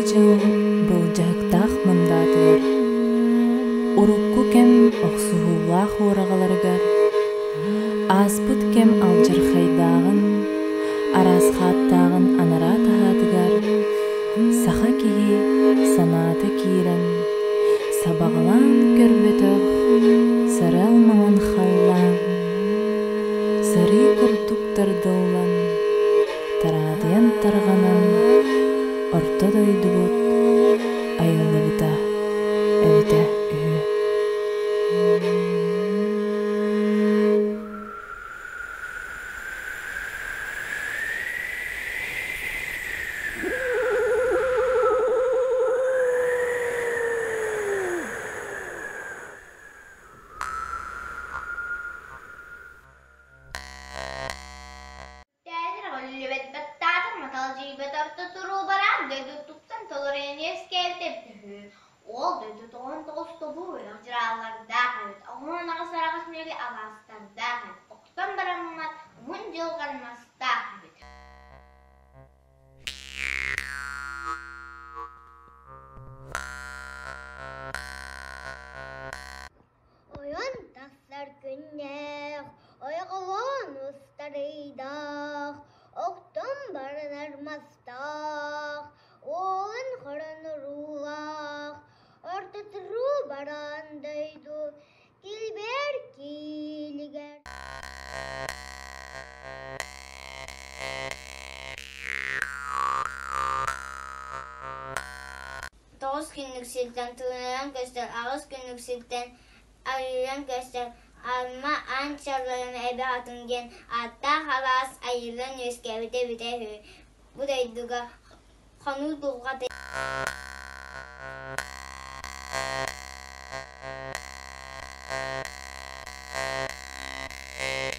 дьыл былдьаһыктаах мындаатыгар, урукку кэм охсуһуулаах уораҕаларыгар, ааспыт кэм алдьархайдааҕын, араас хааттааҕын анараа таһаатыгар саха киһи санаата киирэн, сабаҕалаан көрбөтөх сарыал маҥан халлаан, сарыы курдук тардыллан, тараадыйан тарҕанан орто дойдубут айыллыбыта эбитэ үһү. Тээтэр өҕүллүбэт баттаатар маталдьыйбат орто туруу бараан дойду тупсан толору үөскээбитэ эбитэ үһү. Ол дойду 99 тобуу үрэх дьыраалардаах эбит, 18 араҕас мүөлү алаастардаах эбит, охтон бараммат уһун дьылҕан мастаах эбит. Ойон тахсар күннээх, ойоҕолоон устар ыйдаах, охтон баранар мастаах, уолун хорон уруулаах, ортотуруу бараан дойду килбиэр киилигэр. Тоҕус күннүк сиртэн тыынаран көстөр, аҕыс күннүк сиртэн арыйан көстөр Амма Аан Чарларын эбэ атын диэн ааттаах алаас айыллан үөскээбитэ эбитэ үһү. Бу дойдуга хонуу дулҕата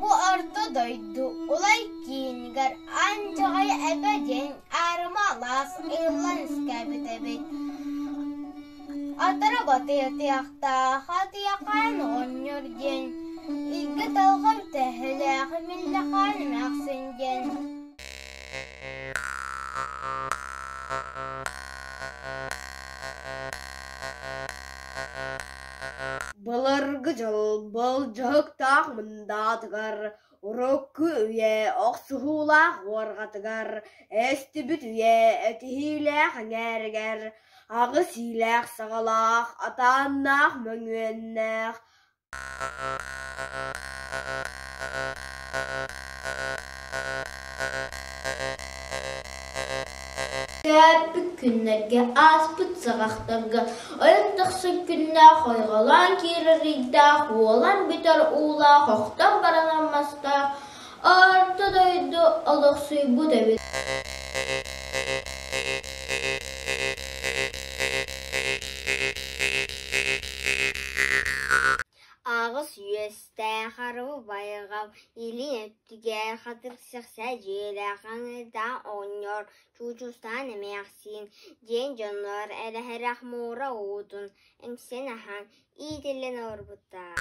Бу орто дойду Улай киинигэр Аанчаҕай эбэ диэн аарыма алаас ыйыллан үөскээбит эбит. Атара батыйатыахтаах Атыйахаан оҕонньор диэн, илгэ талҕам тэһэлээх Миллэхаан эмээхсин диэн. Былыргы дьыл былдьаһыктаах мындаатыгар, урукку үйэ охсуһуулаах уорҕатыгар, эстибит үйэ этиһиилээх эҥээригэр, аҕыс иилээх саҕалаах, атааннаах мөҥүөннээх Кээппит күннэргэ, ааспыт саҕахтарга ойон тахсар күннээх, ойҕолоон киирэр ыйдаах, уолан бүтэр уулаах, охтон баранар мастаах Орто дойду олохсуйбут эбит. Аҕыс үөстээх арыы байҕал илин өттүгэр хатырсахса дьиэлээх аҥырдаах оҕонньор чуучустаан эмээхсин диэн дьоннор эрэһэрэх муура уутун эҥсэн аһаан иитиллэн олорбуттар.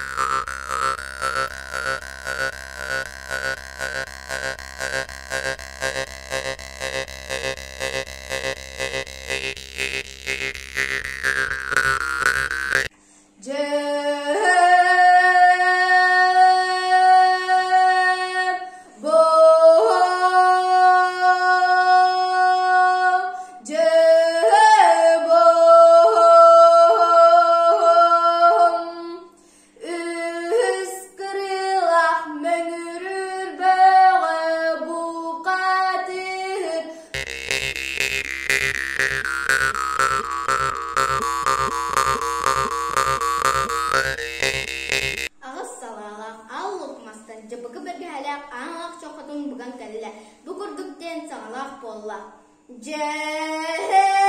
Үһүс кырыылаах мөҥүрүүр бөҕө букатыыр Аҕыс салаалаах аал луук мастан дьыбыкы бэргэһэлээх аан аах чохотун быган кэллэ. Бу курдук диэн саҥалаах буолла. Дьэһэм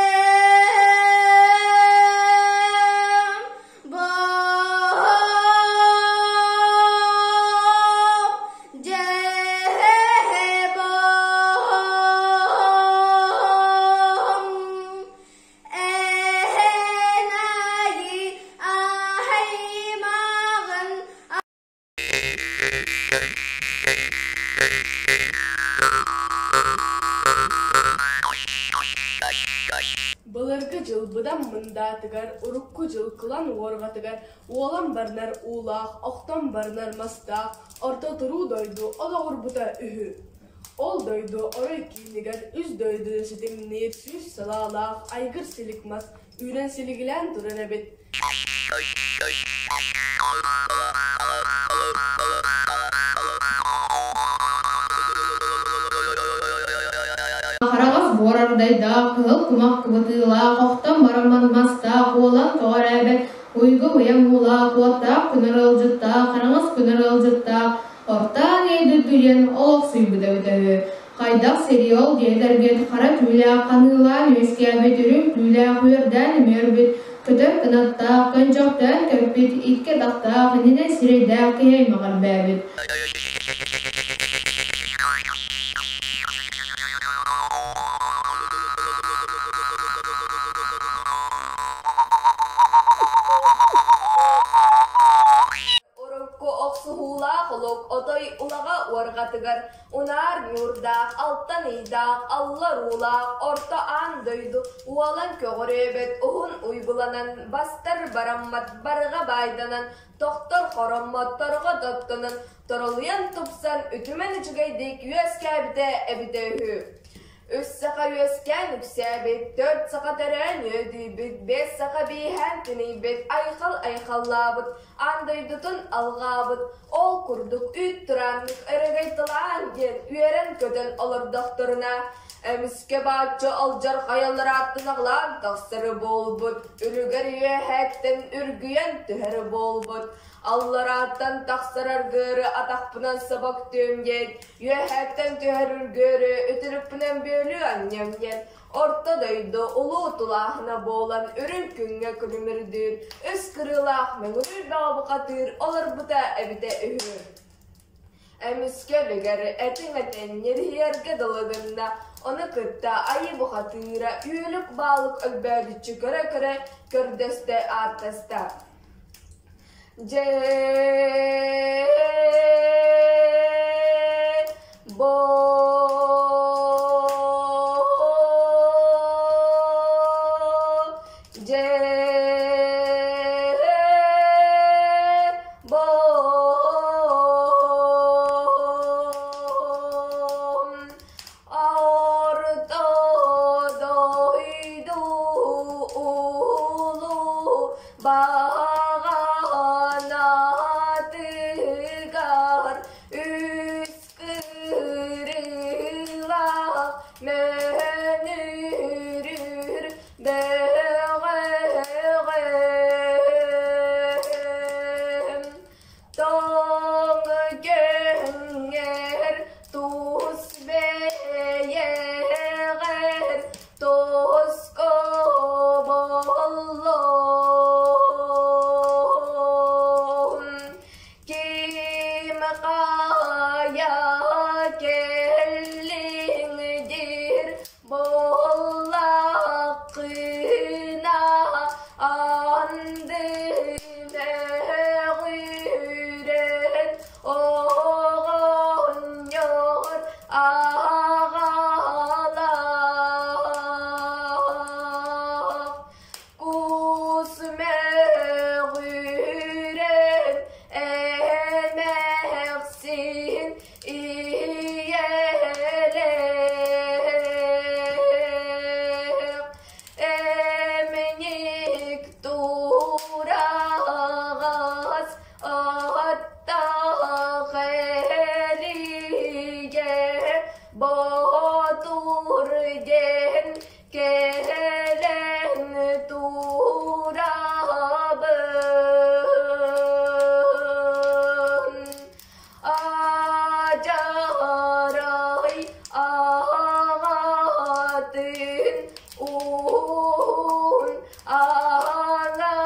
Урукку дьыл кылан уорҕатыгар уолан барынар уулаах, охтон барынар мастаах орто туруу дойду олоҕурбута үһү. Ол дойду орой киинигэр үс дойдуну ситимниир сүүс салаалаах айгыр силик мас үүнэн силигилээн турар эбит. Хараҕас буор ардайдаах, кыһыл кумах кыбытыылаах, охтон бараммат мастаах, уолан көҕүрээбэт, уйгу быйаҥ уулаах, уоттаах күнэр ыалдьыттаах, хараҥас күнэр ыалдьыттаах, ортаан иэйдүрдүйэн олохсуйбут эбитэ үһү. Хайдах сириол диэтэргит хара түүлээх ханыылаан үөскээбит үрүҥ түүлээх үөрдээн үмүөрбүт, көтөр кынаттаах, көнчөхтөөн көппүт, икки атахтаах, иннинэн сирэйдээх киһи аймаҕырбээбит. Урукку охсуһуулаах олук отой улаҕа уорҕатыгар унаар ньуурдаах, алтан ыйдаах, аллар уулаах орто аан дойду уолан көҕүрүөбэт уһун уйгуланан, бастар бараммат барҕа баайданан, тохтор хороммот торҕо тоттонон, торолуйан тупсан үтүмэн үчүгэйдик үөскээбитэ эбитэ үһү. Үс саха үөскээн үксээбит, төрт саха төрөөн үөдүйбүт, биэс саха бииһээн тэнийбит, айхал айхаллаабыт, аан дойдутун алҕаабыт, ол курдук үүт турааннык өрөгөй тылаан диэн үөрэн-көтөн олордохторуна, эмискэ бааччы алдьархайалар ааттанаҕлаан тахсары буолбут, үлүгэр үөһээттэн үргүйэн түһэр буолбут, алларааттан тахсар аргыары атахпынан собоктуом диэн, үөһээттэн түһэр үргүөрү үтүрүкпүнэн бүөлүү анньам диэн, орто дойду улуу тулааһына буолан үрүҥ күҥҥэ күлүмүрдүүр, үс кырыылаах мөҥүрүүр бөҕө бухатыыр олорбута эбитэ үһү. Эмискэ үлүгэр этиҥ этэн ньириһийэргэ дылы гынна, ону кытта айыы бухатыыра үөлүк-баалык өлбөөдүччү көрө-көрө көрдөстө ааттаста. Дьэ, бо дьэ, бо Орто дойду улуу баҕанатыгар үс кырыылаах мөнүрүр бөҕөҕөм Тоҥ көҥҥөр тус бэйэҕэр тоско боллом Ким хайа кэллиҥ диир буоллаххына анды Мөҕүрэн оҕонньор аҕалаах кус мөҕүрэн эмээхсин ийэлээх Эминик тураҕас аттаах элигэ Боотур диэн кэлэн турабын. Адьарай аҕатын уһун аҥаарын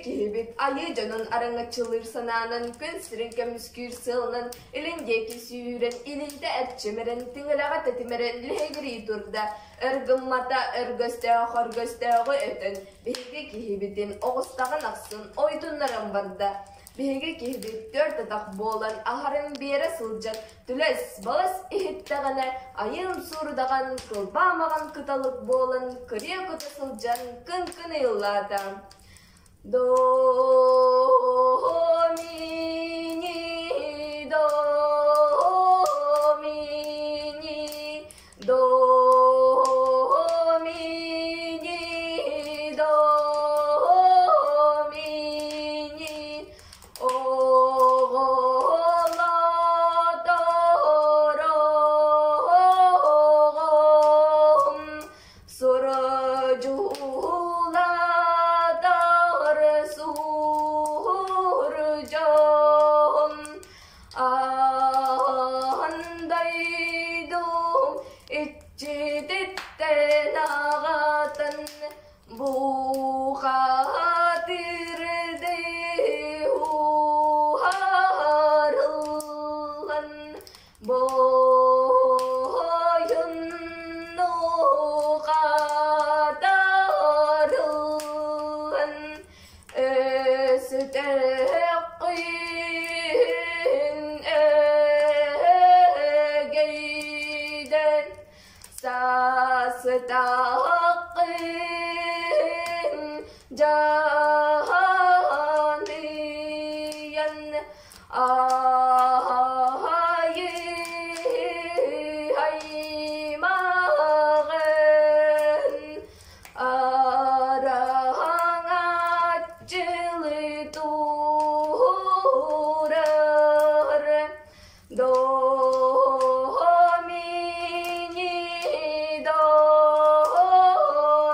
киһибит айыы дьонун араҥаччылыыр санаанан күн сирин көмүскүүр сыалынан илин диэки сүүрэн, илинтэ эрчимирэн, тиҥилэҕэ тэтимирэн лиһигирии турда. Өр гыммата өргөстөөх өргөстөөҕү өтөн, биһиги киһибитин оҕустаҕын ахсын ойутуннаран барда. Биһиги киһибит түөрт атах буолан аһарын биэрэ сылдьан түлэс балас иһиттэҕинэ айыым суурудаҕан кылбаамаҕан кыталык буолан кырыа көтө сылдьан кыҥкын ыйыллаата. До мини до мини до мини до мини Оҕолотором сурдьулатар сурдьон аан дойдум иччититтэн аҕатын Бухатырдыы уһаарыллан буойунну хатарыллан өстөөххүн өһөгөйдөн Саастааххын дьаһаныйан аайы аймаҕын араҥаччылыы туурар До мини, до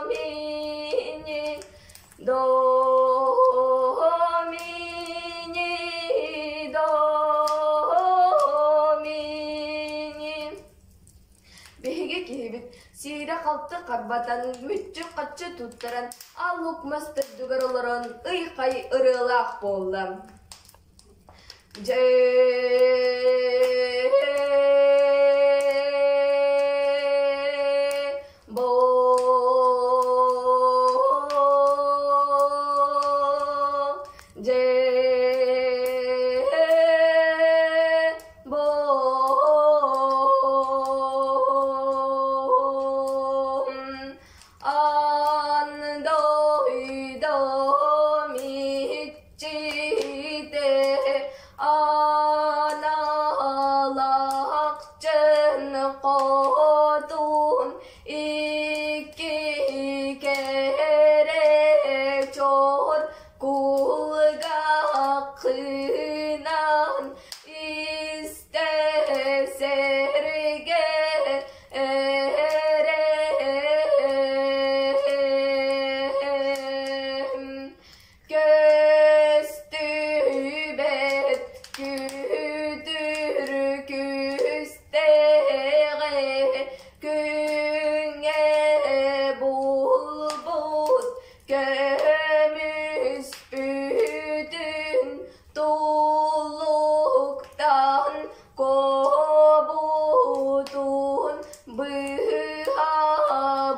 мини, до мини, до мини. Биһиги киһибит сиирэ-халты харбатан, мүччү-хаччы туттаран, аллук мас төрдүгэр олорон ый-хай ырыалаах буолла. Дьэ бо дьэ бо Ан дойдум иччитэ аналахчын хотун икки кэрэ чор кулгааххынан истэ сэргэ Көстүбэт күтүр күстэҕи күҥҥэ булбут көмүспүтүн тулуктан куобутун быһа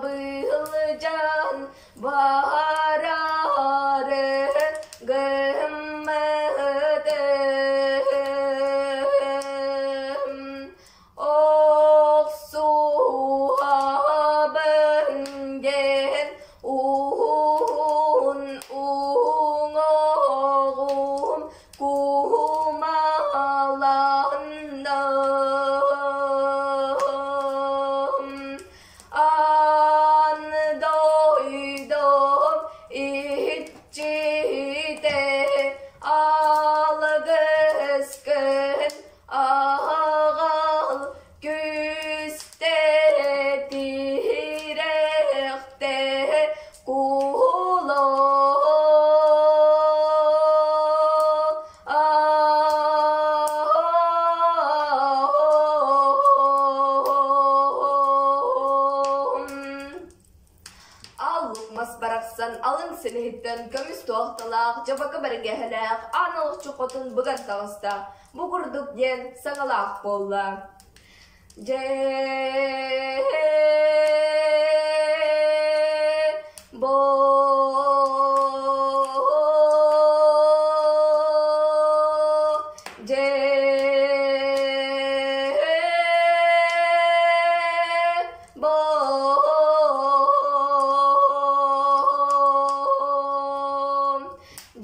былдьаан бараары гыммытым Охсуһабын диэн уһун уҥуоҕум кумаланным. Аан дойдум иччитэ силиһиттэн көмүс туохталаах, дьабака бэргэһэлээх аан олохчу хотун быган таҕыста. Бу курдук диэн саҥалаах буолла. Дьэ бо дьэ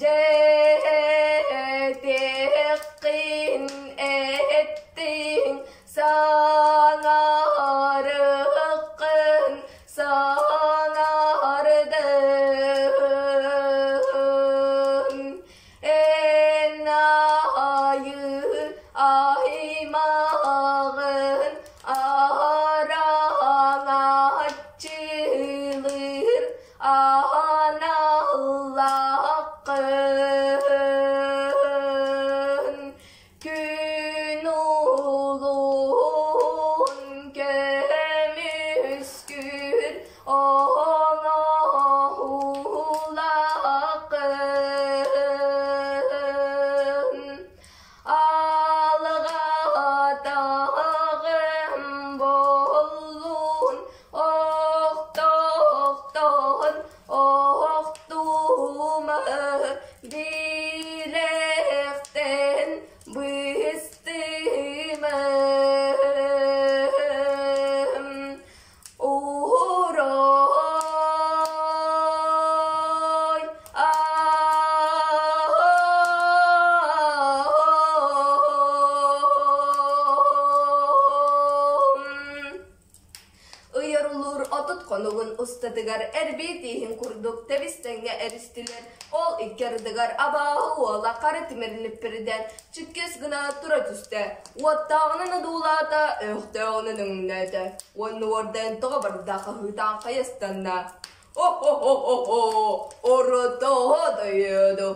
Дьэ эттиҥ саҥарыккын саҥардын Эн айыы аймаҕын араҥаччылыыр аналлааххын. Күн улуун көмүскүүр оҥоһуулааххын. Алҕатаҕым буоллун охтохтон охтума билэхтэн быстыма Уурой Ыйар-улуур 30 хонугун устатыгар эрбии тииһин курдук тэбис-тэҥҥэ эристилэр. Ол икки ардыгар абааһы уола хара тимирилиппирдэн чиккэс гына тура түстэ. Уоттааҕынан одуулаата, өөхтөөҕүнэн өҥнөөтө. Уонна уордайан тоҕо барда хаһыытаан хайастанна. О-хо-хо-хо-хо! Оротоһо дойду!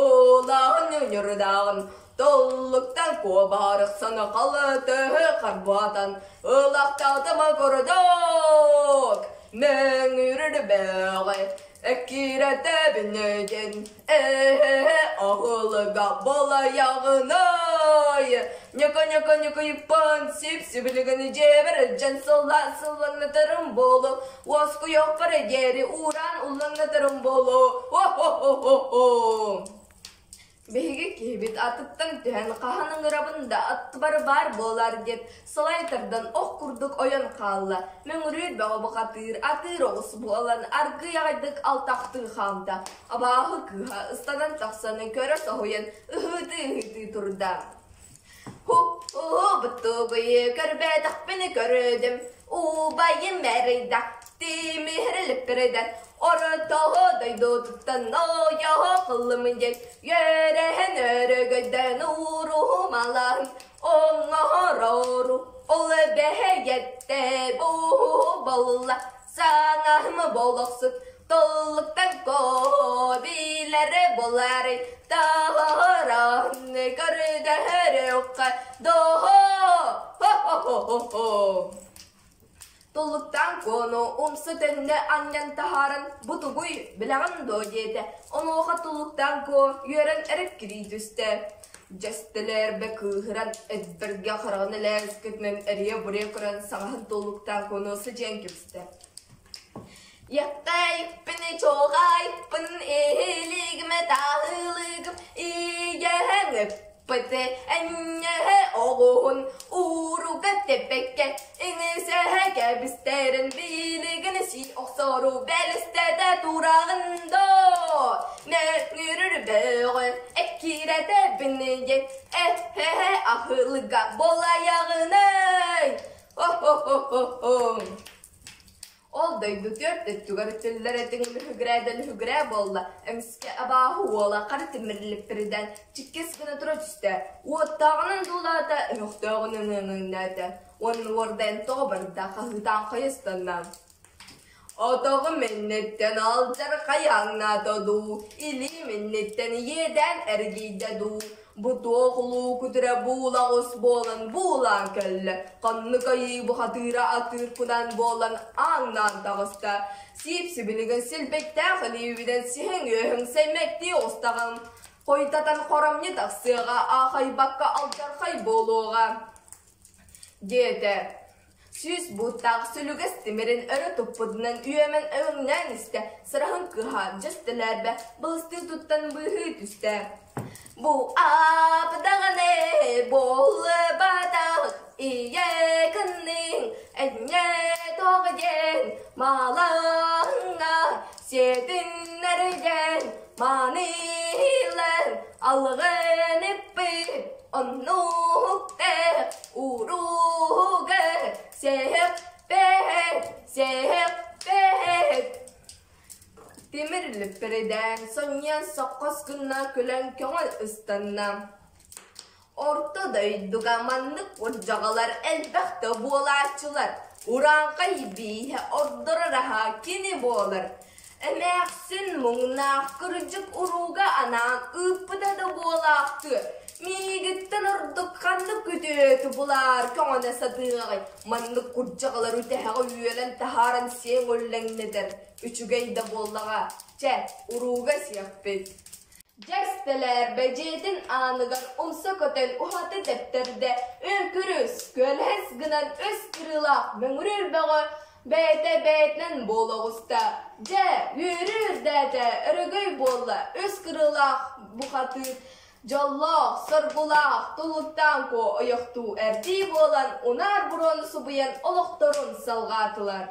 Улахан ньурдааҕын толлуктан куобаарыхсана халытыһы харбаатан ылахтаатыма курдук мөҥүрүр бөҕө эккирэтэбинэдин эһэ аһылыга болайаҕынай ньыка-ньыка-ньыкыйыппын сип-сибилигин дьиэбэр илдьэн сыллаан сыллаҥнатарым буолу уоскуйуохпар диэри уураан уллаҥнатарым буолуо О-хо-хо-хо-хо! Биһиги киһибит атыттан түһэн хаһан ыҥырабын да аттыбар баар буолаар диэт салай тардан ох курдук ойон хаалла. Мөҥүрүүр бөҕө бухатыыр атыыр оҕус буолан аргыый аҕайдык алтахтыы хаамта. Абааһы кыыһа ыстанан тахсан көрө соһуйан ыһыытыы-ыһыытыы турда. Һу-һу көрбөтөхпүн көрдүм, убайым эрийдэ, тимирилиппирдэн, оротоһо дойдутуттан ойоһо кыллым диэн, үөрэһэн өрөгөйдөн уруһумалаһын, оҥоһорору, ол эбэһэйэттэ буһу болла, Саҥаһым болохсут толлуктан билэрэ буолаарай таһааран көрдөһөрүөххэ доо хо-хо-хо-хо Туллуктаан Куону умса төннө анньан таһааран бу тугуй билэҕин дуо диэтэ онуоха Туллуктаан Куо үөрэн эрэ түстэ Дьэстэлээрбэ кыыһыран эдбэргэ хараҕын элээрискэтинэн эрийэ-буруйа көрөн саҥаһын Туллуктаан Куону сыдьыйан кэбистэ Яттайыппын чоҕайыппын иһилигимэ таһылыгым ийэһэҥ ыппыты энньэһэ оҕуһун ууруга тэппэккэ иҥисэһэ кэбистэрин билигин сии охсору бэлистэтэ тураҕын доо мөҥүрүр бөҕө эккирэтэбин диэн эһэһэ аһылыга болайаҕынай Хо-хо-хо-хо-хо Ол дойду түөрт өттүгэр үтүллэр этиҥ лүһүгүрээ буолла, эмискэ абааһы уола хара тимирилиппирдэн чиккэс гына тура түстэ, уоттааҕынан дуулаата, өһөхтөөҕүнэн ыаҥаҥнаата уонна уордайан тоҕо барда, хаһыытаан хайыстанна. Отоҕум инниттэн алдьархай аҥнаата дуу, илиим инниттэн иэдээн эргийдэ дуу, бу туох улуу күтүрэ буулаҕыс буолан буулаан кэллэ, ханнык айыы бухатыыра атыыр кунан буолан ааҥнаан таҕыста, сиип сибилигин силбиктээх илиибинэн сиһиҥ үөһүҥ сэймэктии оҕустаҕым, хойутатан хоромньу тахсыаҕа, аахайбакка алдьархай буолуоҕа диэтэ. Сүүс бууттаах сүлүгэс тимирин өрө туппутунан үөмэн өҥнөөн истэ, сыраһын кыһа дьэс тэлээрбэ балыстыы туттан быыһыы түстэ. Бу аапдаҕаны буолбатах ийэ кынныҥ энньэ тоҕо диэн малаҥҥа сиэтиннэригэн маныылар алҕын иппит Оннук-э, уруһуга сэһэппэт, сэһэппэт. Тимир липпиридээн сонньуйан соххос гына күлэн көҥүл ыстанна. Орто дойдуга маннык курдьаҕалар элбэх да буолааччылар. Урааҥхай бииһэ ордорор аһа кини буолар. Эмээхсин муҥнаах кырдьык урууга анаан ыыппыта да буолаахтыа, миигиттэн ордук ханнык күтүөтү булаар көҥөнө сатыаҕай, маннык курдьаҕалар үтэһэҕэ үөлэн таһааран сиэҥ үллэҥнэтэр, үчүгэй да буоллаҕа, чэ, урууга сиэхпит. Дьэстэлээр бэдьиэтин ааныгар умса көтөн уһаты тэптэрдэ, үҥкүрүс, күөлэһэс гынан үс кырыылаах мөҥүрүүр бөҕө бэйэтэ бэйэтинэн буола оҕуста. Дьэ, үөрүү үрдээтэ, өрөгөй буолла, үс кырыылаах бухатыыр дьоллоох, соргулаах, тулуктаан куо ойохтуу эрдии буолан унаар буруону субуйан олохторун салҕаатылар.